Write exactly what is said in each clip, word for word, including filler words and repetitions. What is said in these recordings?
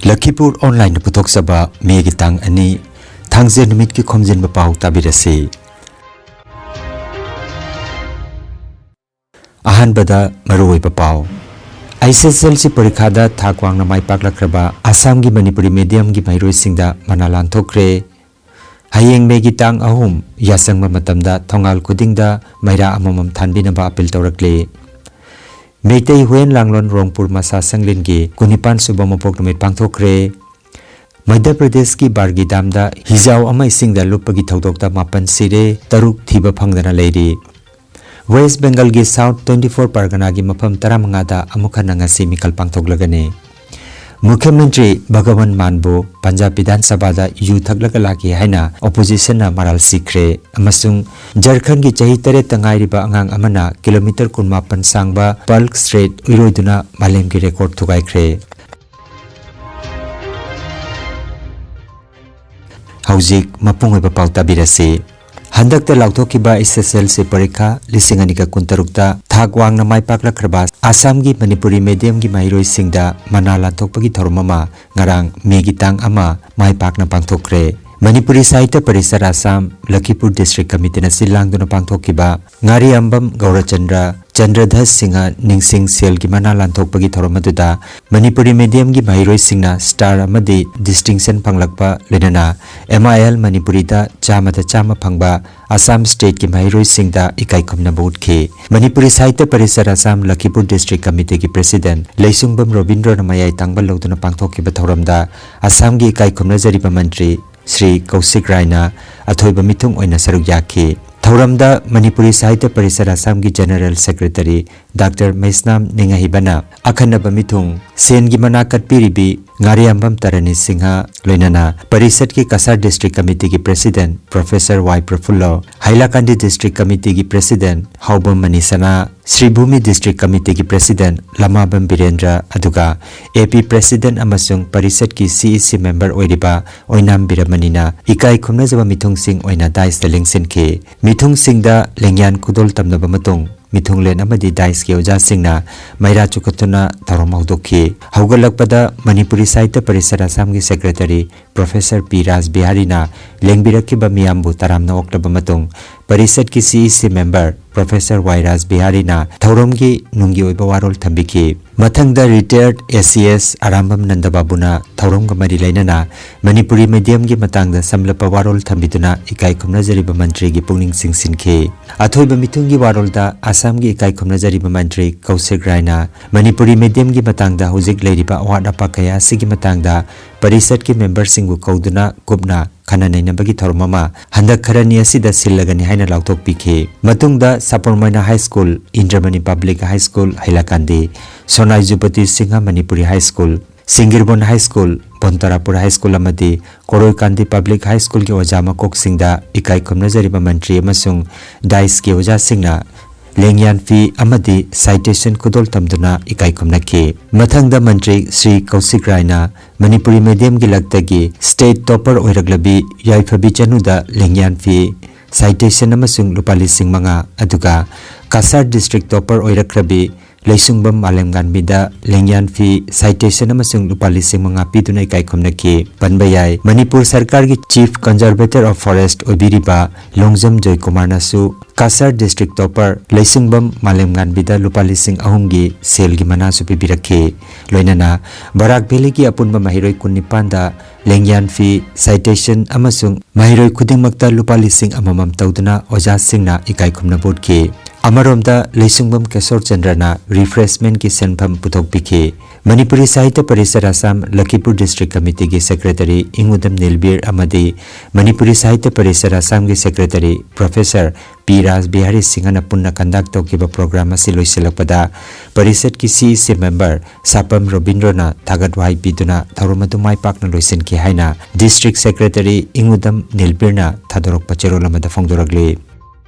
ꯂꯈꯤꯄꯨꯔ ꯑꯣꯟꯂꯥꯏꯟꯗ ꯄꯨꯊꯣꯛꯆꯕ ꯃꯦꯒꯤ ꯇꯥꯡ ꯑꯅꯤ, ꯊꯥꯡꯖ ꯅꯨꯃꯤꯠꯀꯤ ꯈꯣꯝꯖꯤꯟꯕ ꯄꯥꯎ ꯇꯥꯕꯤꯔꯁꯤ꯫ ꯑꯍꯥꯟꯕꯗ ꯃꯔꯨꯑꯣꯏꯕ ꯄꯥꯎ꯫ I C S L C ꯄꯔꯤꯈꯥꯗ ꯊꯥꯛ ꯋꯥꯡꯅ ꯃꯥꯏ ꯄꯥꯛꯂꯛꯈ꯭ꯔꯕ ꯑꯁꯥꯝꯒꯤ ꯃꯅꯤꯄꯨꯔꯤ ꯃꯤꯗꯤꯌꯝꯒꯤ ꯃꯍꯩꯔꯣꯏꯁꯤꯡꯗ ꯃꯅꯥ ꯂꯥꯟꯊꯣꯛꯈ꯭ꯔꯦ꯫ ꯍꯌꯦꯡ ꯃꯦꯒꯤ ꯇꯥꯡ ꯑꯍꯨꯝ ꯌꯥꯆꯪꯕ ꯃꯇꯝꯗ ꯊꯣꯡꯒꯥꯜ ꯈꯨꯗꯤꯡꯗ ꯃꯩꯔꯥ ꯑꯃꯃꯝ ꯊꯥꯟꯕꯤꯅꯕ ꯑꯄꯤꯜ ꯇꯧꯔꯛꯂꯤ꯫ ꯃꯩꯇꯩ ꯍꯨꯌꯦꯟ ꯂꯥꯡꯂꯣꯟ ꯔꯣꯡꯄꯨꯔ ꯃꯁꯥ ꯁꯪꯂꯦꯟꯒꯤ ꯀꯨꯟꯅꯤꯄꯥꯟ ꯁꯨꯕ ꯃꯄꯣꯛ ꯅꯨꯃꯤꯠ ꯄꯥꯡꯊꯣꯛꯈ꯭ꯔꯦ꯫ ꯃꯙ꯭ꯌ ꯄ꯭ꯔꯗꯦꯁꯀꯤ ꯕꯥꯔꯒꯤ ꯗꯥꯝꯗ ꯍꯤꯖꯥꯎ ꯑꯃ ꯏꯁꯤꯡꯗ ꯂꯨꯞꯄꯒꯤ ꯊꯧꯗꯣꯛꯇ ꯃꯥꯄꯟ ꯁꯤꯔꯦ, ꯇꯔꯨꯛ ꯊꯤꯕ ꯐꯪꯗꯅ ꯂꯩꯔꯤ꯫ ꯋꯦꯁ ꯕꯦꯡꯒꯜꯒꯤ ꯁꯥꯎꯠ ꯇ꯭ꯋꯦꯟꯇꯤ ꯐꯣꯔ ꯄꯔꯒꯅꯥꯒꯤ ꯃꯐꯝ ꯇꯔꯥꯃꯉꯥꯗ ꯑꯃꯨꯛ ꯍꯟꯅ ꯉꯁꯤ ꯃꯤꯈꯜ ꯄꯥꯡꯊꯣꯛꯂꯒꯅꯤ꯫ ꯃꯨꯈ꯭ꯌ ꯃꯟꯇ꯭ꯔꯤ ꯚꯒꯋꯟ ꯃꯥꯟꯕꯨ ꯄꯟꯖꯥꯕ ꯕꯤꯙꯥꯟ ꯁꯚꯥꯗ ꯌꯨ ꯊꯛꯂꯒ ꯂꯥꯛꯈꯤ ꯍꯥꯏꯅ ꯑꯣꯄꯣꯖꯤꯁꯟꯅ ꯃꯔꯥꯜ ꯁꯤꯈ꯭ꯔꯦ ꯑꯃꯁꯨꯡ ꯖꯔꯈꯟꯒꯤ ꯆꯍꯤ ꯇꯔꯦꯠꯇ ꯉꯥꯏꯔꯤꯕ ꯑꯉꯥꯡ ꯑꯃꯅ ꯀꯤꯂꯣꯃꯤꯇꯔ ꯀꯨꯟꯃꯥꯄꯟ ꯁꯥꯡꯕ ꯄꯜꯛ ꯁ꯭ꯇ꯭ꯔꯦꯠ ꯎꯏꯔꯣꯏꯗꯨꯅ ꯃꯥꯂꯦꯝꯒꯤ ꯔꯦꯀꯣꯔꯗ ꯊꯨꯒꯥꯏꯈ꯭ꯔꯦ꯫ ꯍꯧꯖꯤꯛ ꯃꯄꯨꯡ ꯑꯣꯏꯕ ꯄꯥꯎ ꯇꯥꯕꯤꯔꯁꯤ꯫ ꯍꯟꯗꯛꯇ ꯂꯥꯎꯊꯣꯛꯈꯤꯕ ꯑꯦꯁ ꯑꯦꯁ ꯑꯦꯜ ꯁꯤ ꯄꯔꯤꯈꯥ ꯂꯤꯁꯤꯡ ꯑꯅꯤꯒ ꯀꯨꯟꯇꯔꯨꯛꯇ ꯊꯥꯛ ꯋꯥꯡꯅ ꯃꯥꯏ ꯄꯥꯛꯂꯛꯈ꯭ꯔꯕ ꯑꯁꯥꯝꯒꯤ ꯃꯅꯤꯄꯨꯔꯤ ꯃꯦꯗꯤꯌꯝꯒꯤ ꯃꯍꯩꯔꯣꯏꯁꯤꯡꯗ ꯃꯅꯥ ꯂꯥꯟꯊꯣꯛꯄꯒꯤ ꯊꯧꯔꯝ ꯑꯃ ꯉꯔꯥꯡ ꯃꯦꯒꯤ ꯇꯥꯡ ꯑꯃ ꯃꯥꯏ ꯄꯥꯛꯅ ꯄꯥꯡꯊꯣꯛꯈ꯭ꯔꯦ꯫ ꯃꯅꯤꯄꯨꯔꯤ ꯁꯥꯍꯤꯇ꯭ꯌ ꯄꯔꯤꯁꯠ ꯑꯁꯥꯝ, ꯂꯈꯤꯄꯨꯔ ꯗꯤꯁꯇ꯭ꯔꯤꯛ ꯀꯃꯤꯇꯤꯅ ꯁꯤꯜ ꯂꯥꯡꯗꯨꯅ ꯄꯥꯡꯊꯣꯛꯈꯤꯕ ꯉꯥꯔꯤꯌꯥꯝꯕꯝ ꯒꯧꯔꯆꯟꯗ꯭ꯔ, ꯆꯟꯗ꯭ꯔꯙꯁ ꯁꯤꯡꯍ ꯅꯤꯡꯁꯤꯡ ꯁꯦꯜꯒꯤ ꯃꯅꯥ ꯂꯥꯟꯊꯣꯛꯄꯒꯤ ꯊꯧꯔꯝ ꯑꯗꯨꯗ ꯃꯅꯤꯄꯨꯔꯤ ꯃꯦꯗꯤꯌꯝꯒꯤ ꯃꯍꯩꯔꯣꯏꯁꯤꯡꯅ ꯁ꯭ꯇꯥꯔ ꯑꯃꯗꯤ ꯗꯤꯁꯇꯤꯡꯁꯟ ꯐꯪꯂꯛꯄ, ꯂꯣꯏꯅꯅ ꯑꯦꯝ ꯑꯥꯏ ꯑꯦꯜ ꯃꯅꯤꯄꯨꯔꯤꯗ ꯆꯥꯝꯃꯗ ꯆꯥꯝꯃ ꯐꯪꯕ ꯑꯁꯥꯝ ꯁ꯭ꯇꯦꯠꯀꯤ ꯃꯍꯩꯔꯣꯏꯁꯤꯡꯗ ꯏꯀꯥꯏ ꯈꯨꯝꯅꯕ ꯎꯠꯈꯤ꯫ ꯃꯅꯤꯄꯨꯔꯤ ꯁꯥꯍꯤꯇ꯭ꯌ ꯄꯔꯤꯁꯠ ꯑꯁꯥꯝ ꯂꯈꯤꯄꯨꯔ ꯗꯤꯁꯇ꯭ꯔꯤꯛ ꯀꯃꯤꯇꯤꯒꯤ ꯄ꯭ꯔꯦꯁꯤꯗꯦꯟꯠ ꯂꯩꯁꯨꯡꯕꯝ ꯔꯣꯕꯤꯟꯗ꯭ꯔꯣꯅ ꯃꯌꯥꯏ ꯇꯥꯡꯕ ꯂꯧꯗꯨꯅ ꯄꯥꯡꯊꯣꯛꯈꯤꯕ ꯊꯧꯔꯝꯗ ꯑꯁꯥꯝꯒꯤ ꯏꯀꯥꯏ ꯈꯨꯝꯅꯖꯔꯤꯕ ꯃꯟꯇ꯭ꯔꯤ ꯁ꯭ꯔꯤ ꯀꯧꯁꯤꯛ ꯔꯥꯏꯅ ꯑꯊꯣꯏꯕ ꯃꯤꯊꯨꯡ ꯑꯣꯏꯅ ꯁꯔꯨꯛ ꯌꯥꯈꯤ꯫ ꯊꯧꯔꯝꯗ ꯃꯅꯤꯄꯨꯔꯤ ꯁꯥꯍꯤꯇ꯭ꯌ ꯄꯔꯤꯁꯠ ꯑꯁꯥꯝꯒꯤ ꯖꯦꯅꯔꯦꯜ ꯁꯦꯀ꯭ꯔꯦꯇꯔꯤ ꯗꯥꯛꯇꯔ ꯃꯩꯁꯅꯥꯝ ꯅꯤꯡꯉꯩꯕꯅ ꯑꯈꯟꯅꯕ ꯃꯤꯊꯨꯡ, ꯁꯦꯟꯒꯤ ꯃꯅꯥ ꯀꯠꯄꯤꯔꯤꯕꯤ ꯉꯥꯔꯤꯌꯥꯝꯕꯝ ꯇꯔꯥꯅꯤ ꯁꯤꯡꯍ, ꯂꯣꯏꯅꯅ ꯄꯔꯤꯁꯠꯀꯤ ꯀꯁꯥꯔ ꯗꯤꯁꯇ꯭ꯔꯤꯛ ꯀꯃꯤꯇꯤꯒꯤ ꯄ꯭ꯔꯦꯁꯤꯗꯦꯟꯠ ꯄ꯭ꯔꯣꯐꯦꯁꯔ ꯋꯥꯏ ꯄ꯭ꯔꯐꯨꯜꯂꯣ, ꯍꯥꯏꯂꯥꯀꯥꯟꯗꯤ ꯗꯤꯁꯇ꯭ꯔꯤꯛ ꯀꯃꯤꯇꯤꯒꯤ ꯄ꯭ꯔꯦꯁꯤꯗꯦꯟꯠ ꯍꯥꯎꯕꯝ ꯃꯅꯤꯁꯅꯥ, ꯁ꯭ꯔꯤꯚꯨꯃꯤ ꯗꯤꯁꯇ꯭ꯔꯤꯛ ꯀꯃꯤꯇꯤꯒꯤ ꯄ꯭ꯔꯦꯁꯤꯗꯦꯟꯠ ꯂꯃꯥꯕꯝ ꯕꯤꯔꯦꯟꯗ꯭ꯔ, ꯑꯗꯨꯒ ꯑꯦ ꯄꯤ ꯄ꯭ꯔꯦꯁꯤꯗꯦꯟꯠ ꯑꯃꯁꯨꯡ ꯄꯔꯤꯁꯠꯀꯤ ꯁꯤ ꯏ ꯁꯤ ꯃꯦꯝꯕꯔ ꯑꯣꯏꯔꯤꯕ ꯑꯣꯏꯅꯥꯝ ꯕꯤꯔꯃꯅꯤꯅ ꯏꯀꯥꯏ ꯈꯨꯝꯅꯖꯕ ꯃꯤꯊꯨꯡꯁꯤꯡ ꯑꯣꯏꯅ ꯗꯥꯏꯁꯇ ꯂꯦꯡꯁꯤꯟꯈꯤ꯫ ꯃꯤꯊꯨꯡꯁꯤꯡꯗ ꯂꯦꯡꯌꯥꯟ ꯈꯨꯗꯣꯜ ꯇꯝꯂꯕ ꯃꯇꯨꯡ, ꯃꯤꯊꯨꯡꯂꯦꯟ ꯑꯃꯗꯤ ꯗꯥꯏꯁꯀꯤ ꯑꯣꯖꯥꯁꯤꯡꯅ ꯃꯩꯔꯥ ꯆꯨꯈꯠꯇꯨꯅ ꯊꯧꯔꯝ ꯍꯧꯗꯣꯛꯈꯤ꯫ ꯍꯧꯒꯠꯂꯛꯄꯗ ꯃꯅꯤꯄꯨꯔꯤ ꯁꯥꯍꯤꯇ꯭ꯌ ꯄꯔꯤꯁꯠ ꯑꯁꯥꯝꯒꯤ ꯁꯦꯀ꯭ꯔꯦꯇꯔꯤ ꯄ꯭ꯔꯣꯐꯦꯁꯔ ꯄꯤ ꯔꯥꯖ ꯕꯤꯍꯥꯔꯤꯅ ꯂꯦꯡꯕꯤꯔꯛꯈꯤꯕ ꯃꯤꯌꯥꯝꯕꯨ ꯇꯔꯥꯝꯅ ꯑꯣꯛꯂꯕ ꯃꯇꯨꯡ, ꯄꯔꯤꯁꯠꯀꯤ ꯁꯤ ꯏ ꯁꯤ ꯃꯦꯝꯕꯔ ꯄ꯭ꯔꯣꯐꯦꯁꯔ ꯋꯥꯏ ꯔꯥꯖ ꯕꯤꯍꯥꯔꯤꯅ ꯊꯧꯔꯝꯒꯤ ꯅꯨꯡꯒꯤ ꯑꯣꯏꯕ ꯋꯥꯔꯣꯜ ꯊꯝꯕꯤꯈꯤ꯫ ꯃꯊꯪꯗ ꯔꯤꯇꯥꯌꯔꯗ ꯑꯦ ꯁꯤ ꯑꯦꯁ ꯑꯔꯥꯝꯕꯝ ꯅꯟꯗꯕꯥꯕꯨꯅ ꯊꯧꯔꯝꯒ ꯃꯔꯤ ꯂꯩꯅꯅ ꯃꯅꯤꯄꯨꯔꯤ ꯃꯦꯗꯤꯌꯝꯒꯤ ꯃꯇꯥꯡꯗ ꯁꯝꯂꯞꯄ ꯋꯥꯔꯣꯜ ꯊꯝꯕꯤꯗꯨꯅ ꯏꯀꯥꯏ ꯈꯨꯝꯅꯖꯔꯤꯕ ꯃꯟꯇ꯭ꯔꯤꯒꯤ ꯄꯨꯛꯅꯤꯡ ꯆꯤꯡꯁꯤꯟꯈꯤ꯫ ꯑꯊꯣꯏꯕ ꯃꯤꯊꯨꯡꯒꯤ ꯋꯥꯔꯣꯜꯗ ꯑꯁꯥꯝꯒꯤ ꯏꯀꯥꯏ ꯈꯨꯝꯅꯖꯔꯤꯕ ꯃꯟꯇ꯭ꯔꯤ ꯀꯧꯁꯤꯛ ꯔꯥꯏꯅ ꯃꯅꯤꯄꯨꯔꯤ ꯃꯦꯗꯤꯌꯝꯒꯤ ꯃꯇꯥꯡꯗ ꯍꯧꯖꯤꯛ ꯂꯩꯔꯤꯕ ꯑꯋꯥꯠ ꯑꯄꯥ ꯀꯌꯥ ꯑꯁꯤꯒꯤ ꯃꯇꯥꯡꯗ ꯄꯔꯤꯁꯠꯀꯤ ꯃꯦꯝꯕꯔꯁꯤꯡꯕꯨ ꯀꯧꯗꯨꯅ ꯀꯨꯞꯅ ꯈꯟꯅ ꯅꯩꯅꯕꯒꯤ ꯊꯧꯔꯝ ꯑꯃ ꯍꯟꯗꯛ ꯈꯔꯅꯤ ꯑꯁꯤꯗ ꯁꯤꯜꯂꯒꯅꯤ ꯍꯥꯏꯅ ꯂꯥꯎꯊꯣꯛꯄꯤꯈꯤ꯫ ꯃꯇꯨꯡꯗ Sapur Moina high school, Indramani public high school ꯍꯩꯂꯥꯀꯥꯟꯗꯤ, Sonaijupti Singha Manipuri high school, Singgirbon high school, Bontarapur high school ꯑꯃꯗꯤ ꯀꯣꯔꯣꯏꯀꯥꯟꯗꯤ ꯄꯕ꯭ꯂꯤꯛ ꯍꯥꯏ ꯁ꯭ꯀꯨꯜꯒꯤ ꯑꯣꯖꯥ ꯃꯀꯣꯛꯁꯤꯡꯗ ꯏꯀꯥꯏ ꯈꯨꯝꯅꯖꯔꯤꯕ ꯃꯟꯇ꯭ꯔꯤ ꯑꯃꯁꯨꯡ ꯗꯥꯏꯁꯀꯤ ꯑꯣꯖꯥꯁꯤꯡꯅ ꯂꯦꯡꯌꯥꯟ ꯐꯤ ꯑꯃꯗꯤ ꯁꯥꯏꯇꯦꯁꯟ ꯈꯨꯗꯣꯜ ꯇꯝꯗꯨꯅ ꯏꯀꯥꯏ ꯈꯨꯝꯅꯈꯤ꯫ ꯃꯊꯪꯗ ꯃꯟꯇ꯭ꯔꯤ ꯁ꯭ꯔꯤ ꯀꯧꯁꯤꯛ ꯔꯥꯏꯅ ꯃꯅꯤꯄꯨꯔꯤ ꯃꯦꯗꯤꯌꯝꯒꯤ ꯂꯛꯇꯒꯤ ꯁ꯭ꯇꯦꯠ ꯇꯣꯄꯔ ꯑꯣꯏꯔꯛꯂꯕꯤ ꯌꯥꯏꯐꯕꯤ ꯆꯅꯨꯗ ꯂꯦꯡꯌꯥꯟ ꯐꯤ, ꯁꯥꯏꯇꯦꯁꯟ ꯑꯃꯁꯨꯡ ꯂꯨꯄꯥ ꯂꯤꯁꯤꯡ ꯃꯉꯥ, ꯑꯗꯨꯒ ꯀꯁꯥꯔ ꯗꯤꯁꯇ꯭ꯔꯤꯛ ꯇꯣꯄꯔ ꯑꯣꯏꯔꯛꯈ꯭ꯔꯕꯤ ꯂꯩꯁꯨꯡꯕꯝ ꯃꯥꯂꯦꯝꯉꯥꯟꯕꯤꯗ ꯂꯦꯡꯌꯥꯟ ꯐꯤ, ꯁꯥꯏꯇꯦꯁꯟ ꯑꯃꯁꯨꯡ ꯂꯨꯄꯥ ꯂꯤꯁꯤꯡ ꯃꯉꯥ ꯄꯤꯗꯨꯅ ꯏꯀꯥꯏ ꯈꯨꯝꯅꯈꯤ꯫ ꯄꯟꯕ ꯌꯥꯏ, ꯃꯅꯤꯄꯨꯔ ꯁꯔꯀꯥꯔꯒꯤ ꯆꯤꯐ ꯀꯟꯖꯔꯕꯦꯇꯔ ꯑꯣꯐ ꯐꯣꯔꯦꯁ꯭ꯠ ꯑꯣꯏꯕꯤꯔꯤꯕ ꯂꯣꯡꯖꯝ ꯖꯣꯏꯀꯨꯃꯥꯔꯅꯁꯨ ꯀꯁꯥꯔ ꯗꯤꯁꯇ꯭ꯔꯤꯛ ꯇꯣꯄꯔ ꯂꯩꯁꯨꯡꯕꯝ ꯃꯥꯂꯦꯝꯉꯥꯟꯕꯤꯗ ꯂꯨꯄꯥ ꯂꯤꯁꯤꯡ ꯑꯍꯨꯝꯒꯤ ꯁꯦꯜꯒꯤ ꯃꯅꯥꯁꯨ ꯄꯤꯕꯤꯔꯛꯈꯤ꯫ ꯂꯣꯏꯅꯅ ꯕꯔꯥꯛ ꯚꯦꯂꯤꯒꯤ ꯑꯄꯨꯟꯕ ꯃꯍꯩꯔꯣꯏ ꯀꯨꯟꯅꯤꯄꯥꯟꯗ ꯂꯦꯡꯌꯥꯟ ꯐꯤ, ꯁꯥꯏꯇꯦꯁꯟ ꯑꯃꯁꯨꯡ ꯃꯍꯩꯔꯣꯏ ꯈꯨꯗꯤꯡꯃꯛꯇ ꯂꯨꯄꯥ ꯂꯤꯁꯤꯡ ꯑꯃꯃꯝ ꯇꯧꯗꯨꯅ ꯑꯣꯖꯥꯁꯤꯡꯅ ꯏꯀꯥꯏ ꯈꯨꯝꯅꯕ ꯎꯠꯈꯤ꯫ ꯑꯃꯔꯣꯝꯗ ꯂꯩꯁꯨꯡꯕꯝ ꯀꯦꯁꯣꯔ ꯆꯟꯗ꯭ꯔꯅ ꯔꯤꯐ꯭ꯔꯦꯁꯃꯦꯟꯠꯀꯤ ꯁꯦꯟꯐꯝ ꯄꯨꯊꯣꯛꯄꯤꯈꯤ꯫ ꯃꯅꯤꯄꯨꯔꯤ ꯁꯥꯍꯤꯇ꯭ꯌ ꯄꯔꯤꯁꯠ ꯑꯁꯥꯝ ꯂꯈꯤꯄꯨꯔ ꯗꯤꯁꯇ꯭ꯔꯤꯛ ꯀꯃꯤꯇꯤꯒꯤ ꯁꯦꯀ꯭ꯔꯦꯇꯔꯤ ꯏꯪꯎꯗꯝ ꯅꯤꯜꯕꯤꯔ ꯑꯃꯗꯤ ꯃꯅꯤꯄꯨꯔꯤ ꯁꯥꯍꯤꯇ꯭ꯌ ꯄꯔꯤꯁꯠ ꯑꯁꯥꯝꯒꯤ ꯁꯦꯀ꯭ꯔꯦꯇꯔꯤ ꯄ꯭ꯔꯣꯐꯦꯁꯔ ꯄꯤ ꯔꯥꯖ ꯕꯤꯍꯥꯔꯤ ꯁꯤꯡꯍꯅ ꯄꯨꯟꯅ ꯀꯟꯗꯛ ꯇꯧꯈꯤꯕ ꯄ꯭ꯔꯣꯒ꯭ꯔꯥꯝ ꯑꯁꯤ ꯂꯣꯏꯁꯤꯜꯂꯛꯄꯗ ꯄꯔꯤꯁꯠꯀꯤ ꯁꯤ ꯏ ꯁꯤ ꯃꯦꯝꯕꯔ ꯁꯥꯄꯝ ꯔꯣꯕꯤꯟꯗ꯭ꯔꯣꯅ ꯊꯥꯒꯠ ꯋꯥꯍꯩ ꯄꯤꯗꯨꯅ ꯊꯧꯔꯝ ꯑꯗꯨ ꯃꯥꯏ ꯄꯥꯛꯅ ꯂꯣꯏꯁꯤꯟꯈꯤ ꯍꯥꯏꯅ ꯗꯤꯁꯇ꯭ꯔꯤꯛ ꯁꯦꯀ꯭ꯔꯦꯇꯔꯤ ꯏꯪꯎꯗꯝ ꯅꯤꯜꯕꯤꯔꯅ ꯊꯥꯗꯣꯔꯛꯄ ꯆꯦꯔꯣꯜ ꯑꯃꯗ ꯐꯣꯡꯗꯣꯔꯛꯂꯤ꯫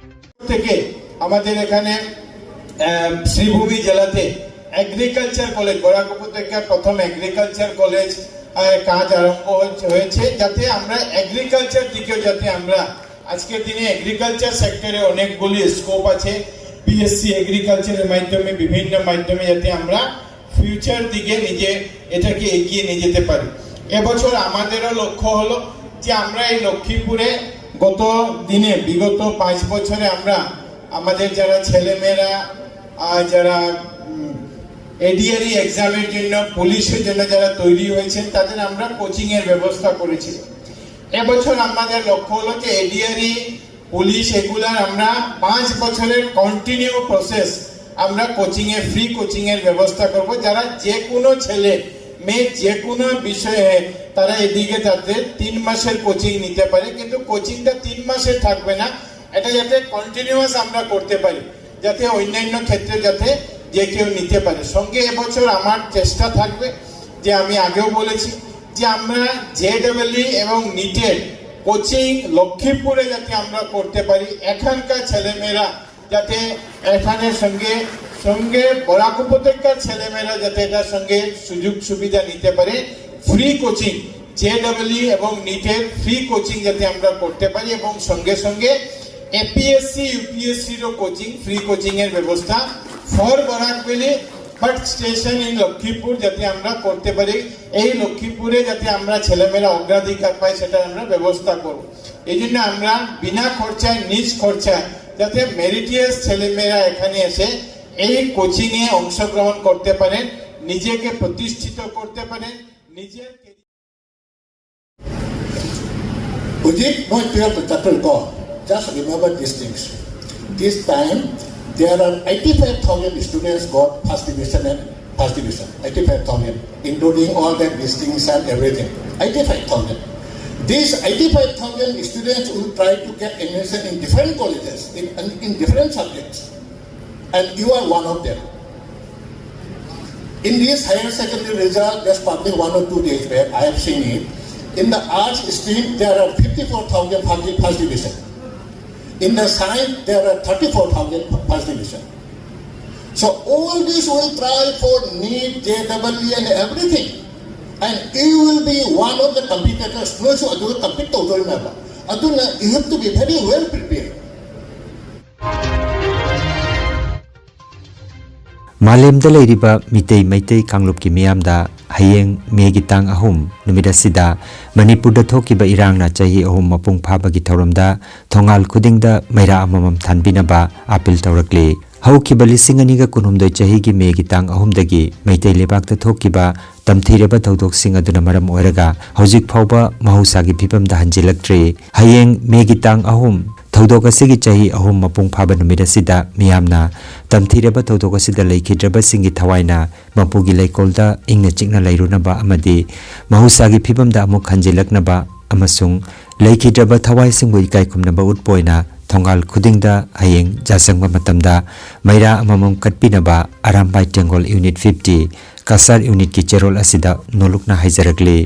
থেকে আমাদের এখানে আহ, শ্রীভূমি জেলাতে এগ্রিকালচার কলেজ, বরাক উপত্যকার প্রথম এগ্রিকালচার কলেজ আহ, কাজ আরম্ভ হয়েছে, হয়েছে, যাতে আমরা এগ্রিকালচার দিকেও যাতে আমরা আজকের দিনে এগ্রিকালচার সেক্টরে অনেকগুলি স্কোপ আছে। পিএসসি এগ্রিকালচারের মাধ্যমে, বিভিন্ন মাধ্যমে যাতে আমরা ফিউচার দিকে নিজে এটাকে এগিয়ে নিয়ে যেতে পারি। এবছর আমাদেরও লক্ষ্য হলো যে আমরা এই লক্ষ্মীপুরে গত দিনে, বিগত পাঁচ বছরে আমরা আমাদের যারা ছেলেমেয়েরা, আহ, যারা এডিআরই এক্সামের জন্য, পুলিশের জন্য যারা তৈরি হয়েছেন, তাদের আমরা কোচিং এর ব্যবস্থা করেছি। এবছর আমাদের লক্ষ্য হলো যে এডিআরই, পুলিশ, এগুলার আমরা পাঁচ বছরের কন্টিনিউ প্রসেস, আমরা কোচিং এ, ফ্রি কোচিং এর ব্যবস্থা করব। যারা যে কোনো ছেলে মেয়ে যে কোনো বিষয়ে তারা এদিকে যাতে তিন মাসের কোচিং নিতে পারে, কিন্তু কোচিংটা তিন মাসে থাকবে না, এটা যাতে কন্টিনিউয়াস আমরা করতে পারি, যাতে অন্যান্য ক্ষেত্রে যাতে যে কেউ নিতে পারে। সঙ্গে এবছর আমার চেষ্টা থাকবে, যে আমি আগেও বলেছি, যে আমরা জেডাব্লিউই এবং নিটের কোচিং লক্ষ্মীপুরে যাতে আমরা করতে পারি, এখানকার ছেলেমেয়েরা যাতে এখানে সঙ্গে সঙ্গে বরাক উপত্যকার ছেলেমেয়েরা যাতে এটার সঙ্গে সুযোগ সুবিধা নিতে পারে। ফ্রি কোচিং, জেডাব্লিউই এবং নিটের ফ্রি কোচিং যাতে আমরা করতে পারি এবং সঙ্গে সঙ্গে এপিএসসি ইউপিএসসিরও কোচিং, ফ্রি কোচিং এর ব্যবস্থা for Barak valley, but station in Lakshmipur যাতে আমরা করতে পারি। এই লক্ষ্মীপুরে যাতে আমরা ছেলেমেয়েরা অগ্রাধিকার পাই, সেটা আমরা ব্যবস্থা করব। এই জন্য আমরা বিনা খরচায়, নিজ খরচায় যাতে মেরিটিয়াস ছেলেমেয়েরা এখানে এসে এই কোচিং এ অংশগ্রহণ করতে পারেন, নিজেকে প্রতিষ্ঠিত করতে পারেন, নিজের Ujik, no, twelve chapter ko. Just remember these things. This time, there are eighty-five thousand students got first division and first division. Eighty-five thousand, including all that distinction, everything. Eighty-five thousand. These eighty-five thousand students will try to get admission in different colleges, in, in different subjects. And you are one of them. In this higher secondary result, just published one or two days back, I have seen it. In the arts stream, there are fifty-four thousand first, first division. In the science, there are thirty-four thousand first division. So all this will try for NEET, JEE and everything. And you will be one of the competitors. No, so you will compete to do remember. Aduna, you have to be very well prepared. ꯃꯥꯂꯦꯝꯗ ꯂꯩꯔꯤꯕ ꯃꯤꯇꯩ ꯃꯩꯇꯩ ꯀꯥꯡꯂꯨꯞꯀꯤ ꯃꯤꯌꯥꯝꯗ ꯍꯌꯦꯡ ꯃꯦꯒꯤ ꯇꯥꯡ ꯑꯍꯨꯝ ꯅꯨꯃꯤꯠ ꯑꯁꯤꯗ ꯃꯅꯤꯄꯨꯔꯗ ꯊꯣꯛꯈꯤꯕ ꯏꯔꯥꯡꯅ ꯆꯍꯤ ꯑꯍꯨꯝ ꯃꯄꯨꯡ ꯐꯥꯕꯒꯤ ꯊꯧꯔꯝꯗ ꯊꯣꯡꯒꯥꯜ ꯈꯨꯗꯤꯡꯗ ꯃꯩꯔꯥ ꯑꯃꯃꯝ ꯊꯥꯟꯕꯤꯅꯕ ꯑꯥꯄꯤꯜ ꯇꯧꯔꯛꯂꯤ꯫ ꯍꯧꯈꯤꯕ ꯂꯤꯁꯤꯡ ꯑꯅꯤꯒ ꯀꯨꯟꯍꯨꯝꯗꯣꯏ ꯆꯍꯤꯒꯤ ꯃꯦꯒꯤ ꯇꯥꯡ ꯑꯍꯨꯝꯗꯒꯤ ꯃꯩꯇꯩ ꯂꯩꯕꯥꯛꯇ ꯊꯣꯛꯈꯤꯕ ꯇꯝꯊꯤꯔꯕ ꯊꯧꯗꯣꯛꯁꯤꯡ ꯑꯗꯨꯅ ꯃꯔꯝ ꯑꯣꯏꯔꯒ ꯍꯧꯖꯤꯛ ꯐꯥꯎꯕ ꯃꯍꯧꯁꯥꯒꯤ ꯐꯤꯕꯝꯗ ꯍꯟꯖꯤꯜꯂꯛꯇ꯭ꯔꯤ꯫ ꯍꯌꯦꯡ ꯃꯦꯒꯤ ꯇꯥꯡ ꯑꯍꯨꯝ ꯊꯧꯗꯣꯛ ꯑꯁꯤꯒꯤ ꯆꯍꯤ ꯑꯍꯨꯝ ꯃꯄꯨꯡ ꯐꯥꯕ ꯅꯨꯃꯤꯠ ꯑꯁꯤꯗ ꯃꯤꯌꯥꯝꯅ ꯇꯝꯊꯤꯔꯕ ꯊꯧꯗꯣꯛ ꯑꯁꯤꯗ ꯂꯩꯈꯤꯗ꯭ꯔꯕꯁꯤꯡꯒꯤ ꯊꯋꯥꯏꯅ ꯃꯄꯨꯒꯤ ꯂꯩꯀꯣꯜꯗ ꯏꯪꯅ ꯆꯤꯛꯅ ꯂꯩꯔꯨꯅꯕ ꯑꯃꯗꯤ ꯃꯍꯧꯁꯥꯒꯤ ꯐꯤꯕꯝꯗ ꯑꯃꯨꯛ ꯍꯟꯖꯤꯜꯂꯛꯅꯕ ꯑꯃꯁꯨꯡ ꯂꯩꯈꯤꯗ꯭ꯔꯕ ꯊꯋꯥꯏꯁꯤꯡꯕꯨ ꯏꯀꯥꯏ ꯈꯨꯝꯅꯕ ꯎꯠꯄ ꯑꯣꯏꯅ ꯊꯣꯡꯒꯥꯜ ꯈꯨꯗꯤꯡꯗ ꯍꯌꯦꯡ ꯌꯥꯆꯪꯕ ꯃꯇꯝꯗ ꯃꯩꯔꯥ ꯑꯃꯃꯝ ꯀꯠꯄꯤꯅꯕ ꯑꯔꯥꯝꯕꯥꯏ ꯇꯦꯡꯒꯣꯜ ꯌꯨꯅꯤꯠ ꯐꯤꯐꯇꯤ ꯀꯁꯥꯔ ꯌꯨꯅꯤꯠꯀꯤ ꯆꯦꯔꯣꯜ ꯑꯁꯤꯗ ꯅꯣꯂꯨꯛꯅ ꯍꯥꯏꯖꯔꯛꯂꯤ꯫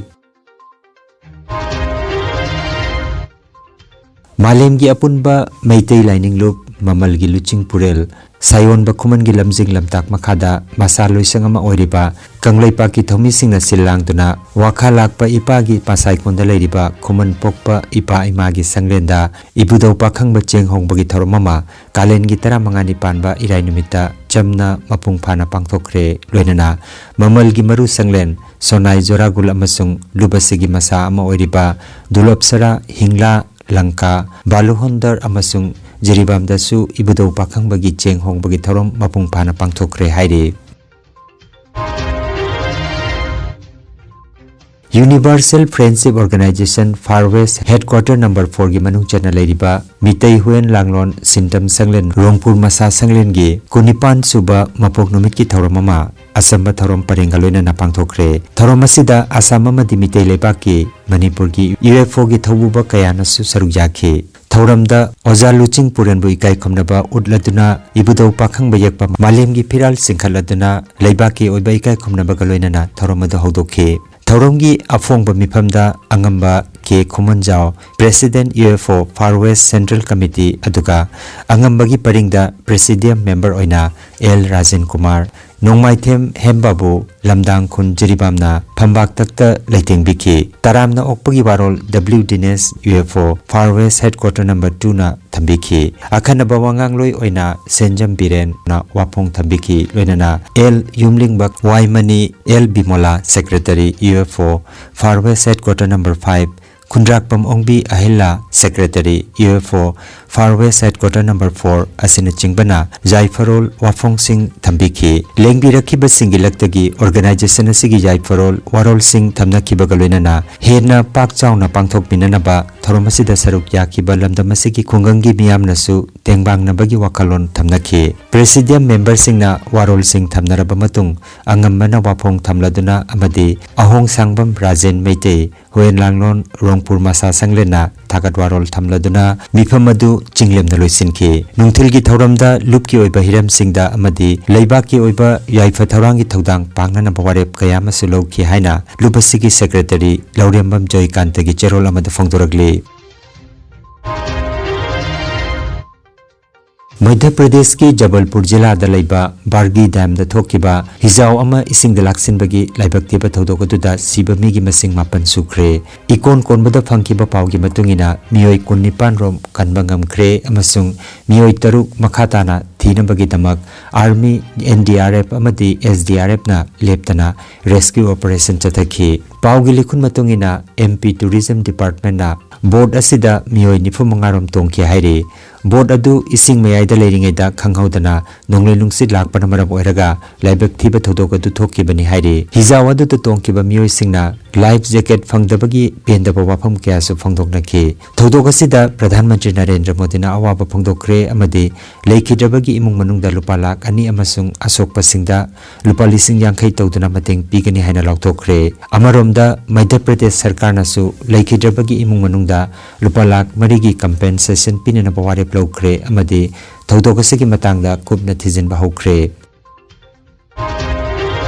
ꯃꯥꯂꯦꯝꯒꯤ ꯑꯄꯨꯟꯕ ꯃꯩꯇꯩ ꯂꯥꯏꯅꯤꯡ ꯂꯨꯞ ꯃꯃꯜꯒꯤ ꯂꯨꯆꯤꯡ ꯄꯨꯔꯦꯜ ꯁꯥꯌꯣꯟꯕ ꯈꯨꯃꯟꯒꯤ ꯂꯝꯖꯤꯡ ꯂꯝꯇꯥꯛ ꯃꯈꯥꯗ ꯃꯁꯥ ꯂꯣꯏꯁꯪ ꯑꯃ ꯑꯣꯏꯔꯤꯕ ꯀꯪꯂꯩꯄꯥꯛꯀꯤ ꯊꯧꯃꯤꯁꯤꯡꯅ ꯁꯤꯜ ꯂꯥꯡꯗꯨꯅ ꯋꯥꯈꯥ ꯂꯥꯛꯄ ꯏꯄꯥꯒꯤ ꯃꯁꯥꯏꯀꯣꯟꯗ ꯂꯩꯔꯤꯕ ꯈꯨꯃꯟ ꯄꯣꯛꯄ ꯏꯄꯥ ꯏꯃꯥꯒꯤ ꯁꯪꯂꯦꯟꯗ ꯏꯕꯨꯙꯧ ꯄꯥꯈꯪꯕ ꯆꯦꯡ ꯍꯣꯡꯕꯒꯤ ꯊꯧꯔꯝ ꯑꯃ ꯀꯥꯂꯦꯟꯒꯤ ꯇꯔꯥꯃꯉꯥꯅꯤ ꯄꯥꯟꯕ ꯏꯔꯥꯏ ꯅꯨꯃꯤꯠꯇ ꯆꯝꯅ ꯃꯄꯨꯡ ꯐꯥꯅ ꯄꯥꯡꯊꯣꯛꯈ꯭ꯔꯦ꯫ ꯂꯣꯏꯅꯅ ꯃꯃꯜꯒꯤ ꯃꯔꯨ ꯁꯪꯂꯦꯟ ꯁꯣꯅꯥꯏ ꯖꯣꯔꯥꯒꯨꯜ ꯑꯃꯁꯨꯡ ꯂꯨꯕꯁꯤꯒꯤ ꯃꯁꯥ ꯑꯃ ꯑꯣꯏꯔꯤꯕ ꯗꯨꯂꯣꯞꯁꯔꯥ, ꯍꯤꯡꯂꯥ, ꯂꯪꯀꯥ, ꯕꯥꯂꯨꯍꯣꯟꯗꯔ ꯑꯃꯁꯨꯡ ꯖꯤꯔꯤꯕꯥꯝꯗꯁꯨ ꯏꯕꯨꯙꯧ ꯄꯥꯈꯪꯕꯒꯤ ꯆꯦꯡ ꯍꯣꯡꯕꯒꯤ ꯊꯧꯔꯝ ꯃꯄꯨꯡ ꯐꯥꯅ ꯄꯥꯡꯊꯣꯛꯈ꯭ꯔꯦ ꯍꯥꯏꯔꯤ꯫ Universal Friendship Organization Far West Headquarter Number Fourꯒꯤ ꯃꯅꯨꯡ ꯆꯟꯅ ꯂꯩꯔꯤꯕ ꯃꯤꯇꯩ ꯍꯨꯌꯦꯟ ꯂꯥꯡꯂꯣꯟ ꯁꯤꯟꯇꯝ ꯁꯪꯂꯦꯟ ꯔꯣꯡꯄꯨꯔ ꯃꯁꯥ ꯁꯪꯂꯦꯟꯒꯤ ꯀꯨꯟꯅꯤꯄꯥꯟ ꯁꯨꯕ ꯃꯄꯣꯛ ꯅꯨꯃꯤꯠꯀꯤ ꯊꯧꯔꯝ ꯑꯃ ꯑꯆꯝꯕ ꯊꯧꯔꯝ ꯄꯔꯦꯡꯒ ꯂꯣꯏꯅꯅ ꯄꯥꯡꯊꯣꯛꯈ꯭ꯔꯦ꯫ ꯊꯧꯔꯝ ꯑꯁꯤꯗ ꯑꯁꯥꯝ ꯑꯃꯗꯤ ꯃꯤꯇꯩ ꯂꯩꯕꯥꯛꯀꯤ ꯃꯅꯤꯄꯨꯔꯒꯤ UFOꯒꯤ ꯊꯧꯕꯨꯕ ꯀꯌꯥꯅꯁꯨ ꯁꯔꯨꯛ ꯌꯥꯈꯤ꯫ ꯊꯧꯔꯝꯗ ꯑꯣꯖꯥ ꯂꯨꯆꯤꯡ ꯄꯨꯔꯦꯟꯕꯨ ꯏꯀꯥꯏ ꯈꯨꯝꯅꯕ ꯎꯠꯂꯗꯨꯅ ꯏꯕꯨꯙꯧ ꯄꯥꯈꯪꯕ ꯌꯦꯛꯄ ꯃꯥꯂꯦꯝꯒꯤ ꯐꯤꯔꯥꯜ ꯆꯤꯡꯈꯠꯂꯗꯨꯅ ꯂꯩꯕꯥꯛꯀꯤ ꯑꯣꯏꯕ ꯏꯀꯥꯏ ꯈꯨꯝꯅꯕꯒ ꯂꯣꯏꯅꯅ ꯊꯧꯔꯝ ꯑꯗꯨ ꯍꯧꯗꯣꯛꯈꯤ꯫ ꯊꯧꯔꯝꯒꯤ ꯑꯐꯣꯡꯕ ꯃꯤꯐꯝꯗ ꯑꯉꯝꯕ ꯀꯦ ꯈꯨꯃꯟꯖꯥꯎ, President UFO Far West Central Committee, ꯑꯗꯨꯒ ꯑꯉꯝꯕꯒꯤ ꯄꯔꯤꯡꯗ Presidium Member ꯑꯣꯏꯅ ꯑꯦꯜ ꯔꯥꯖꯦꯟ ꯀꯨꯃꯥꯔ, ꯅꯣꯡꯃꯥꯏꯊꯦꯝ ꯍꯦꯝꯕꯥꯕꯨ ꯂꯝꯗꯥꯡ ꯈꯨꯟ ꯖꯤꯔꯤꯕꯥꯝꯅ ꯐꯝꯕꯥꯛꯇꯛꯇ ꯂꯩꯇꯦꯡꯕꯤꯈꯤ꯫ ꯇꯔꯥꯝꯅ ꯑꯣꯛꯄꯒꯤ ꯋꯥꯔꯣꯜ W Dinesh U F O Far West Headquarter number two ꯅ ꯊꯝꯕꯤꯈꯤ꯫ ꯑꯈꯟꯅꯕ ꯋꯥꯉꯥꯡꯂꯣꯏ ꯑꯣꯏꯅ ꯁꯦꯟꯖꯝ ꯕꯤꯔꯦꯟꯅ ꯋꯥꯐꯣꯡ ꯊꯝꯕꯤꯈꯤ꯫ ꯂꯣꯏꯅꯅ L ꯌꯨꯝꯂꯤꯡꯕ ꯋꯥꯏꯃꯅꯤ, L ꯕꯤꯃꯣꯂꯥ, Secretary U F O Far West Headquarter number five, ꯈꯨꯟꯗ꯭ꯔꯥꯛꯄꯝ ꯑꯣꯡꯕꯤ ꯑꯍꯤꯜꯂꯥ, Secretary U F O Far West Headquarter number four ꯑꯁꯤꯅꯆꯤꯡꯕꯅ ꯌꯥꯏꯐꯔꯣꯜ ꯋꯥꯐꯣꯡꯁꯤꯡ ꯊꯝꯕꯤꯈꯤ꯫ ꯂꯦꯡꯕꯤꯔꯛꯈꯤꯕꯁꯤꯡꯒꯤ ꯂꯛꯇꯒꯤ organization ꯑꯁꯤꯒꯤ ꯌꯥꯏꯐꯔꯣꯜ ꯋꯥꯔꯣꯜꯁꯤꯡ ꯊꯝꯅꯈꯤꯕꯒ ꯂꯣꯏꯅꯅ ꯍꯦꯟꯅ ꯄꯥꯛ ꯆꯥꯎꯅ ꯄꯥꯡꯊꯣꯛꯃꯤꯟꯅꯅꯕ ꯊꯧꯔꯝ ꯑꯁꯤꯗ ꯁꯔꯨꯛ ꯌꯥꯈꯤꯕ ꯂꯝꯗꯝ ꯑꯁꯤꯒꯤ ꯈꯨꯡꯒꯪꯒꯤ ꯃꯤꯌꯥꯝꯅꯁꯨ ꯇꯦꯡꯕꯥꯡꯅꯕꯒꯤ ꯋꯥꯈꯜꯂꯣꯟ ꯊꯝꯅꯈꯤ꯫ Presidium memberꯁꯤꯡꯅ ꯋꯥꯔꯣꯜꯁꯤꯡ ꯊꯝꯅꯔꯕ ꯃꯇꯨꯡ ꯑꯉꯝꯕꯅ ꯋꯥꯐꯣꯡ ꯊꯝꯂꯗꯨꯅ ꯑꯃꯗꯤ ꯑꯍꯣꯡ ꯁꯥꯡꯕꯝ ꯔꯥꯖꯦꯟ ꯃꯩꯇꯩ, ꯍꯨꯌꯦꯟ ꯂꯥꯡꯂꯣꯟ ꯔꯣꯡꯄꯨꯔ ꯃꯁꯥ ꯁꯪꯂꯦꯟꯅ ꯊꯥꯒꯠ ꯋꯥꯔꯣꯜ ꯊꯝꯂꯗꯨꯅ ꯃꯤꯐꯝ ꯑꯗꯨ ꯆꯤꯡꯂꯦꯝꯅ ꯂꯣꯏꯁꯤꯟꯈꯤ꯫ ꯅꯨꯡꯊꯤꯜꯒꯤ ꯊꯧꯔꯝꯗ ꯂꯨꯞꯀꯤ ꯑꯣꯏꯕ ꯍꯤꯔꯝꯁꯤꯡꯗ ꯑꯃꯗꯤ ꯂꯩꯕꯥꯛꯀꯤ ꯑꯣꯏꯕ ꯌꯥꯏꯐ ꯊꯧꯔꯥꯡꯒꯤ ꯊꯧꯗꯥꯡ ꯄꯥꯡꯅꯅꯕ ꯋꯥꯔꯦꯞ ꯀꯌꯥ ꯑꯃꯁꯨ ꯂꯧꯈꯤ ꯍꯥꯏꯅ ꯂꯨꯞ ꯑꯁꯤꯒꯤ Secretary ꯂꯧꯔꯦꯝꯕꯝ ꯖꯣꯏꯀꯥꯟꯇꯒꯤ ꯆꯦꯔꯣꯜ ꯑꯃꯗ ꯐꯣꯡꯗꯣꯔꯛꯂꯤ꯫ ꯃꯙ꯭ꯌ ꯄ꯭ꯔꯗꯦꯁꯀꯤ ꯖꯕꯜꯄꯨꯔ ꯖꯤꯂꯥꯗ ꯂꯩꯕ ꯕꯥꯔꯒꯤ ꯗꯥꯝꯗ ꯊꯣꯛꯈꯤꯕ ꯍꯤꯖꯥꯎ ꯑꯃ ꯏꯁꯤꯡꯗ ꯂꯥꯛꯁꯤꯟꯕꯒꯤ ꯂꯥꯏꯕꯛ ꯊꯤꯕ ꯊꯧꯗꯣꯛ ꯑꯗꯨꯗ ꯁꯤꯕ ꯃꯤꯒꯤ ꯃꯁꯤꯡ ꯃꯥꯄꯟ ꯁꯨꯈ꯭ꯔꯦ꯫ ꯏꯀꯣꯟ ꯀꯣꯟꯕꯗ ꯐꯪꯈꯤꯕ ꯄꯥꯎꯒꯤ ꯃꯇꯨꯡ ꯏꯟꯅ ꯃꯤꯑꯣꯏ ꯀꯨꯟꯅꯤꯄꯥꯟ ꯔꯣꯝ ꯀꯟꯕ ꯉꯝꯈ꯭ꯔꯦ ꯑꯃꯁꯨꯡ ꯃꯤꯑꯣꯏ ꯇꯔꯨꯛ ꯃꯈꯥ ꯇꯥꯅ ꯊꯤꯅꯕꯒꯤꯗꯃꯛ Army, N D R F ꯑꯃꯗꯤ S D R F ꯅ ꯂꯦꯞꯇꯅ rescue operation ꯆꯠꯊꯈꯤ꯫ ꯄꯥꯎꯒꯤ ꯂꯤꯈꯨꯟ ꯃꯇꯨꯡ ꯏꯟꯅ M P Tourism Department ꯅ boat ꯑꯁꯤꯗ ꯃꯤꯑꯣꯏ ꯅꯤꯐꯨ ꯃꯉꯥ ꯔꯣꯝ ꯇꯣꯡꯈꯤ ꯍꯥꯏꯔꯤ꯫ Boat ꯑꯗꯨ ꯏꯁꯤꯡ ꯃꯌꯥꯏꯗ ꯂꯩꯔꯤꯉꯩꯗ ꯈꯪꯍꯧꯗꯅ ꯅꯣꯡꯂꯩ ꯅꯨꯡꯁꯤꯠ ꯂꯥꯛꯄꯅ ꯃꯔꯝ ꯑꯣꯏꯔꯒ ꯂꯥꯏꯕꯛ ꯊꯤꯕ ꯊꯧꯗꯣꯛ ꯑꯗꯨ ꯊꯣꯛꯈꯤꯕꯅꯤ ꯍꯥꯏꯔꯤ꯫ ꯍꯤꯖꯥꯎ ꯑꯗꯨꯗ ꯇꯣꯡꯈꯤꯕ ꯃꯤꯑꯣꯏꯁꯤꯡꯅ life jacket ꯐꯪꯗꯕꯒꯤ ꯄꯦꯟꯗꯕ ꯋꯥꯐꯝ ꯀꯌꯥꯁꯨ ꯐꯣꯡꯗꯣꯛꯅꯈꯤ꯫ ꯊꯧꯗꯣꯛ ꯑꯁꯤꯗ ꯄ꯭ꯔꯙꯥꯟ ꯃꯟꯇ꯭ꯔꯤ ꯅꯔꯦꯟꯗ꯭ꯔ ꯃꯣꯗꯤꯅ ꯑꯋꯥꯕ ꯐꯣꯡꯗꯣꯛꯈ꯭ꯔꯦ ꯑꯃꯗꯤ ꯂꯩꯈꯤꯗ꯭ꯔꯕꯒꯤ ꯏꯃꯨꯡ ꯃꯅꯨꯡꯗ ꯂꯨꯄꯥ ꯂꯥꯈ ꯑꯅꯤ ꯑꯃꯁꯨꯡ ꯑꯁꯣꯛꯄꯁꯤꯡꯗ ꯂꯨꯄꯥ ꯂꯤꯁꯤꯡ ꯌꯥꯡꯈꯩ ꯇꯧꯗꯨꯅ ꯃꯇꯦꯡ ꯄꯤꯒꯅꯤ ꯍꯥꯏꯅ ꯂꯥꯎꯊꯣꯛꯈ꯭ꯔꯦ꯫ ꯑꯃꯔꯣꯝꯗ ꯃꯙ꯭ꯌ ꯄ꯭ꯔꯗꯦꯁ ꯁꯔꯀꯥꯔꯅꯁꯨ ꯂꯩꯈꯤꯗ꯭ꯔꯕꯒꯤ ꯏꯃꯨꯡ ꯃꯅꯨꯡꯗ ꯂꯨꯄꯥ ꯂꯥꯈ ꯃꯔꯤꯒꯤ compensation ꯄꯤꯅꯅꯕ ꯋꯥꯔꯦꯞ ꯂꯧꯈ꯭ꯔꯦ ꯑꯃꯗꯤ ꯊꯧꯗꯣꯛ ꯑꯁꯤꯒꯤ ꯃꯇꯥꯡꯗ ꯀꯨꯞꯅ ꯊꯤꯖꯤꯟꯕ ꯍꯧꯈ꯭ꯔꯦ꯫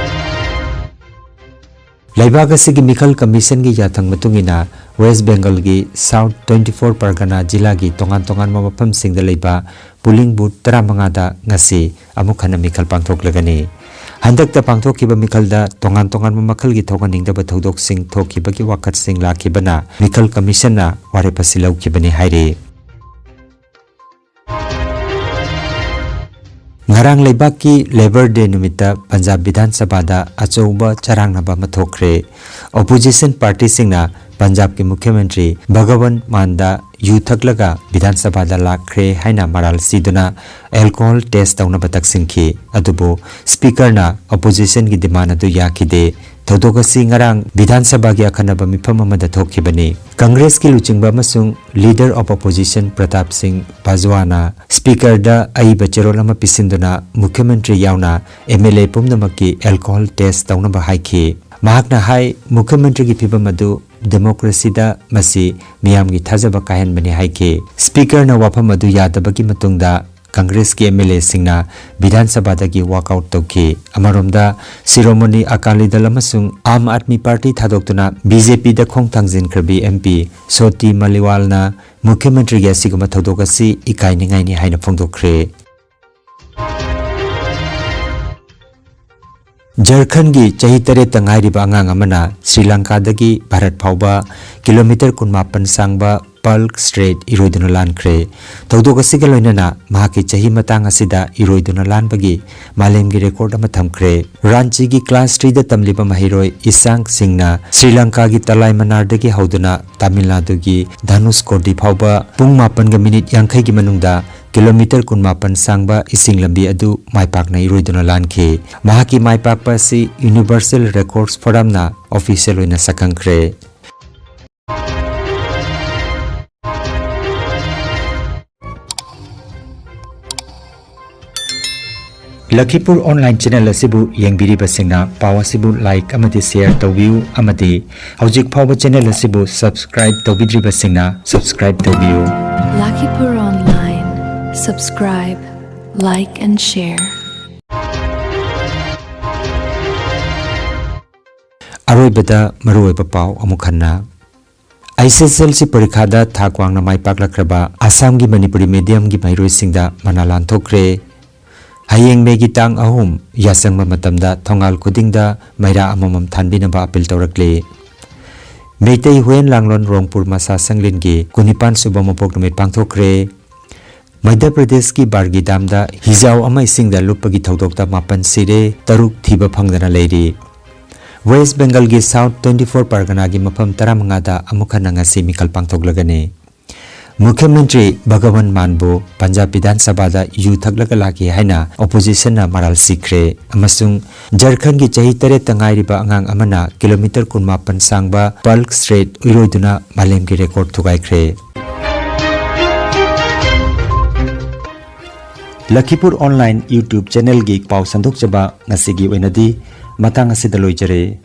ꯂꯩꯕꯥꯛ ꯑꯁꯤꯒꯤ ꯃꯤꯈꯜ ꯀꯃꯤꯁꯟꯒꯤ ꯌꯥꯊꯪ ꯃꯇꯨꯡ ꯏꯟꯅ ꯋꯦꯁ ꯕꯦꯡꯒꯜꯒꯤ South twenty four ꯄꯔꯒꯅꯥ ꯖꯤꯂꯥꯒꯤ ꯇꯣꯉꯥꯟ ꯇꯣꯉꯥꯟꯕ ꯃꯐꯝꯁꯤꯡꯗ ꯂꯩꯕ polling booth ꯇꯔꯥꯃꯉꯥꯗ ꯉꯁꯤ ꯑꯃꯨꯛ ꯍꯟꯅ ꯃꯤꯈꯜ ꯄꯥꯡꯊꯣꯛꯂꯒꯅꯤ꯫ ꯍꯟꯗꯛꯇ ꯄꯥꯡꯊꯣꯛꯈꯤꯕ ꯃꯤꯈꯜꯗ ꯇꯣꯉꯥꯟ ꯇꯣꯉꯥꯟꯕ ꯃꯈꯜꯒꯤ ꯊꯣꯛꯍꯟꯅꯤꯡꯗꯕ ꯊꯧꯗꯣꯛꯁꯤꯡ ꯊꯣꯛꯈꯤꯕꯒꯤ ꯋꯥꯀꯠꯁꯤꯡ ꯂꯥꯛꯈꯤꯕꯅ ꯃꯤꯈꯜ ꯀꯃꯤꯁꯟꯅ ꯋꯥꯔꯦꯞ ꯑꯁꯤ ꯂꯧꯈꯤꯕꯅꯤ ꯍꯥꯏꯔꯤ꯫ ꯉꯔꯥꯡ ꯂꯩꯕꯥꯛꯀꯤ Labour Day ꯅꯨꯃꯤꯠꯇ ꯄꯟꯖꯥꯕ ꯕꯤꯙꯥꯟ ꯁꯚꯥꯗ ꯑꯆꯧꯕ ꯆꯔꯥꯡꯅꯕ ꯑꯃ ꯊꯣꯛꯈ꯭ꯔꯦ꯫ Opposition partyꯁꯤꯡꯅ ꯄꯟꯖꯥꯕꯀꯤ ꯃꯨꯈ꯭ꯌ ꯃꯟꯇ꯭ꯔꯤ ꯚꯒꯋꯟ ꯃꯥꯟꯗ ꯌꯨ ꯊꯛꯂꯒ ꯕꯤꯙꯥꯟ ꯁꯚꯥꯗ ꯂꯥꯛꯈ꯭ꯔꯦ ꯍꯥꯏꯅ ꯃꯔꯥꯜ ꯁꯤꯗꯨꯅ alcohol test ꯇꯧꯅꯕ ꯇꯛꯁꯤꯟꯈꯤ꯫ ꯑꯗꯨꯕꯨ Speakerꯅ Oppositionꯒꯤ demand ꯑꯗꯨ ꯌꯥꯈꯤꯗꯦ꯫ ꯊꯧꯗꯣꯛ ꯑꯁꯤ ꯉꯔꯥꯡ ꯕꯤꯙꯥꯟ ꯁꯚꯥꯒꯤ ꯑꯈꯟꯅꯕ ꯃꯤꯐꯝ ꯑꯃꯗ ꯊꯣꯛꯈꯤꯕꯅꯤ꯫ Congressꯀꯤ ꯂꯨꯆꯤꯡꯕ ꯑꯃꯁꯨꯡ Leader of Opposition ꯄ꯭ꯔꯇꯥꯞ ꯁꯤꯡ ꯄꯥꯖꯋꯥꯅ Speakerꯗ ꯑꯏꯕ ꯆꯦꯔꯣꯜ ꯑꯃ ꯄꯤꯁꯤꯟꯗꯨꯅ ꯃꯨꯈ꯭ꯌ ꯃꯟꯇ꯭ꯔꯤ ꯌꯥꯎꯅ MLA ꯄꯨꯝꯅꯃꯛꯀꯤ alcohol test ꯇꯧꯅꯕ ꯍꯥꯏꯈꯤ꯫ ꯃꯍꯥꯛꯅ ꯍꯥꯏ, ꯃꯨꯈ꯭ꯌ ꯃꯟꯇ꯭ꯔꯤꯒꯤ ꯐꯤꯚꯝ ꯑꯗꯨ democracyꯗ ꯃꯁꯤ ꯃꯤꯌꯥꯝꯒꯤ ꯊꯥꯖꯕ ꯀꯥꯏꯍꯟꯕꯅꯤ ꯍꯥꯏꯈꯤ꯫ Speakerꯅ ꯋꯥꯐꯝ ꯑꯗꯨ ꯌꯥꯗꯕꯒꯤ ꯃꯇꯨꯡꯗ Congressꯀꯤ MLAꯁꯤꯡꯅ ꯕꯤꯙꯥꯟ ꯁꯚꯥꯗꯒꯤ walk out ꯇꯧꯈꯤ꯫ ꯑꯃꯔꯣꯝꯗ, ꯁꯤꯔꯣꯃꯣꯅꯤ ꯑꯀꯥꯂꯤ ꯗꯜ ꯑꯃꯁꯨꯡ ꯑꯥꯝ ꯑꯥꯗꯃꯤ ꯄꯥꯔꯇꯤ ꯊꯥꯗꯣꯛꯇꯨꯅ BJPꯗ ꯈꯣꯡ ꯊꯥꯡꯖꯤꯟꯈ꯭ꯔꯕꯤ MP ꯁꯣꯇꯤ ꯃꯥꯂꯤꯋꯥꯜꯅ ꯃꯨꯈ꯭ꯌ ꯃꯟꯇ꯭ꯔꯤꯒꯤ ꯑꯁꯤꯒꯨꯝꯕ ꯊꯧꯗꯣꯛ ꯑꯁꯤ ꯏꯀꯥꯏꯅꯤꯡꯉꯥꯏꯅꯤ ꯍꯥꯏꯅ ꯐꯣꯡꯗꯣꯛꯈ꯭ꯔꯦ꯫ ꯖꯔꯈꯟꯒꯤ ꯆꯍꯤ ꯇꯔꯦꯠꯇ ꯉꯥꯏꯔꯤꯕ ꯑꯉꯥꯡ ꯑꯃꯅ ꯁ꯭ꯔꯤ ꯂꯪꯀꯥꯗꯒꯤ ꯚꯥꯔꯠ ꯐꯥꯎꯕ ꯀꯤꯂꯣꯃꯤꯇꯔ ꯀꯨꯟꯃꯥꯄꯟ ꯁꯥꯡꯕ ꯄꯜꯛ ꯁ꯭ꯇ꯭ꯔꯦꯠ ꯏꯔꯣꯏꯗꯨꯅ ꯂꯥꯟꯈ꯭ꯔꯦ꯫ ꯊꯧꯗꯣꯛ ꯑꯁꯤꯒ ꯂꯣꯏꯅꯅ ꯃꯍꯥꯛꯀꯤ ꯆꯍꯤ ꯃꯇꯥꯡ ꯑꯁꯤꯗ ꯏꯔꯣꯏꯗꯨꯅ ꯂꯥꯟꯕꯒꯤ ꯃꯥꯂꯦꯝꯒꯤ ꯔꯦꯀꯣꯔꯗ ꯑꯃ ꯊꯝꯈ꯭ꯔꯦ꯫ ꯔꯥꯟꯆꯤꯒꯤ ꯀ꯭ꯂꯥꯁ ꯊ꯭ꯔꯤꯗ ꯇꯝꯂꯤꯕ ꯃꯍꯩꯔꯣꯏ ꯏꯁꯥꯡ ꯁꯤꯡꯅ ꯁ꯭ꯔꯤ ꯂꯪꯀꯥꯒꯤ ꯇꯂꯥꯏ ꯃꯅꯥꯔꯗꯒꯤ ꯍꯧꯗꯨꯅ ꯇꯥꯃꯤꯜ ꯅꯥꯗꯨꯒꯤ ꯙꯅꯨꯁꯀꯣꯗꯤ ꯐꯥꯎꯕ ꯄꯨꯡ ꯃꯥꯄꯟꯒ ꯃꯤꯅꯤꯠ ꯌꯥꯡꯈꯩꯒꯤ ꯃꯅꯨꯡꯗ ꯀꯤꯂꯣꯃꯤꯇꯔ ꯀꯨꯟꯃꯥꯄꯟ ꯁꯥꯡꯕ ꯏꯁꯤꯡ ꯂꯝꯕꯤ ꯑꯗꯨ ꯃꯥꯏ ꯄꯥꯛꯅ ꯏꯔꯣꯏꯗꯨꯅ ꯂꯥꯟꯈꯤ꯫ ꯃꯍꯥꯛꯀꯤ ꯃꯥꯏ ꯄꯥꯛꯄ ꯑꯁꯤ Universal Records Forumꯅ official ꯑꯣꯏꯅ ꯁꯛꯈꯪꯈ꯭ꯔꯦ꯫ ꯂꯈꯤꯄꯨꯔ online channel ꯑꯁꯤꯕꯨ ꯌꯦꯡꯕꯤꯔꯤꯕꯁꯤꯡꯅ ꯄꯥꯎ ꯑꯁꯤꯕꯨ like ꯑꯃꯗꯤ share ꯇꯧꯕꯤꯌꯨ ꯑꯃꯗꯤ ꯍꯧꯖꯤꯛ ꯐꯥꯎꯕ channel ꯑꯁꯤꯕꯨ subscribe ꯇꯧꯕꯤꯗ꯭ꯔꯤꯕꯁꯤꯡꯅ subscribe ꯇꯧꯕꯤꯌꯨ꯫ Lakhipur Online, subscribe, like and share. ꯑꯔꯣꯏꯕꯗ ꯃꯔꯨꯑꯣꯏꯕ ꯄꯥꯎ ꯑꯃꯨꯛ ꯍꯟꯅ꯫ HSLC ꯄꯔꯤꯈꯥꯗ ꯊꯥꯛ ꯋꯥꯡꯅ ꯃꯥꯏ ꯄꯥꯛꯂꯛꯈ꯭ꯔꯕ ꯑꯁꯥꯝꯒꯤ ꯃꯅꯤꯄꯨꯔꯤ mediumꯒꯤ ꯃꯍꯩꯔꯣꯏꯁꯤꯡꯗ ꯃꯅꯥ ꯂꯥꯟꯊꯣꯛꯈ꯭ꯔꯦ꯫ ꯍꯌꯦꯡ ꯃꯦꯒꯤ ꯇꯥꯡ ꯑꯍꯨꯝ ꯌꯥꯆꯪꯕ ꯃꯇꯝꯗ ꯊꯣꯡꯒꯥꯜ ꯈꯨꯗꯤꯡꯗ ꯃꯩꯔꯥ ꯑꯃꯃꯝ ꯊꯥꯟꯕꯤꯅꯕ ꯑꯄꯤꯜ ꯇꯧꯔꯛꯂꯤ꯫ ꯃꯩꯇꯩ ꯍꯨꯌꯦꯟ ꯂꯥꯡꯂꯣꯟ ꯔꯣꯡꯄꯨꯔ ꯃꯁꯥ ꯁꯪꯂꯦꯟꯒꯤ ꯀꯨꯟꯅꯤꯄꯥꯟ ꯁꯨꯕ ꯃꯄꯣꯛ ꯅꯨꯃꯤꯠ ꯄꯥꯡꯊꯣꯛꯈ꯭ꯔꯦ꯫ ꯃꯙ꯭ꯌ ꯄ꯭ꯔꯗꯦꯁꯀꯤ ꯕꯥꯔꯒꯤ ꯗꯥꯝꯗ ꯍꯤꯖꯥꯎ ꯑꯃ ꯏꯁꯤꯡꯗ ꯂꯨꯞꯄꯒꯤ ꯊꯧꯗꯣꯛꯇ ꯃꯥꯄꯟ ꯁꯤꯔꯦ, ꯇꯔꯨꯛ ꯊꯤꯕ ꯐꯪꯗꯅ ꯂꯩꯔꯤ꯫ ꯋꯦꯁ ꯕꯦꯡꯒꯜꯒꯤ ꯁꯥꯎꯠ ꯇ꯭ꯋꯦꯟꯇꯤ ꯐꯣꯔ ꯄꯔꯒꯅꯥꯒꯤ ꯃꯐꯝ ꯇꯔꯥꯃꯉꯥꯗ ꯑꯃꯨꯛ ꯍꯟꯅ ꯉꯁꯤ ꯃꯤꯈꯜ ꯄꯥꯡꯊꯣꯛꯂꯒꯅꯤ꯫ ꯃꯨꯈ꯭ꯌ ꯃꯟꯇ꯭ꯔꯤ ꯚꯒꯋꯟ ꯃꯥꯟꯕꯨ ꯄꯟꯖꯥꯕ ꯕꯤꯙꯥꯟ ꯁꯚꯥꯗ ꯌꯨ ꯊꯛꯂꯒ ꯂꯥꯛꯈꯤ ꯍꯥꯏꯅ ꯑꯣꯄꯣꯖꯤꯁꯟꯅ ꯃꯔꯥꯜ ꯁꯤꯈ꯭ꯔꯦ ꯑꯃꯁꯨꯡ ꯖꯔꯈꯟꯒꯤ ꯆꯍꯤ ꯇꯔꯦꯠꯇ ꯉꯥꯏꯔꯤꯕ ꯑꯉꯥꯡ ꯑꯃꯅ ꯀꯤꯂꯣꯃꯤꯇꯔ ꯀꯨꯟꯃꯥꯄꯟ ꯁꯥꯡꯕ ꯄꯜꯛ ꯁ꯭ꯇ꯭ꯔꯦꯠ ꯏꯔꯣꯏꯗꯨꯅ ꯃꯥꯂꯦꯝꯒꯤ ꯔꯦꯀꯣꯔꯗ ꯊꯨꯒꯥꯏꯈ꯭ꯔꯦ꯫ ꯂꯈꯤꯄꯨꯔ ꯑꯣꯟꯂꯥꯏꯟ YouTube ꯆꯦꯅꯦꯜꯒꯤ ꯄꯥꯎ ꯁꯟꯗꯣꯛꯆꯕ ꯉꯁꯤꯒꯤ ꯑꯣꯏꯅꯗꯤ ꯃꯇꯥꯡ ꯑꯁꯤꯗ ꯂꯣꯏꯖꯔꯦ꯫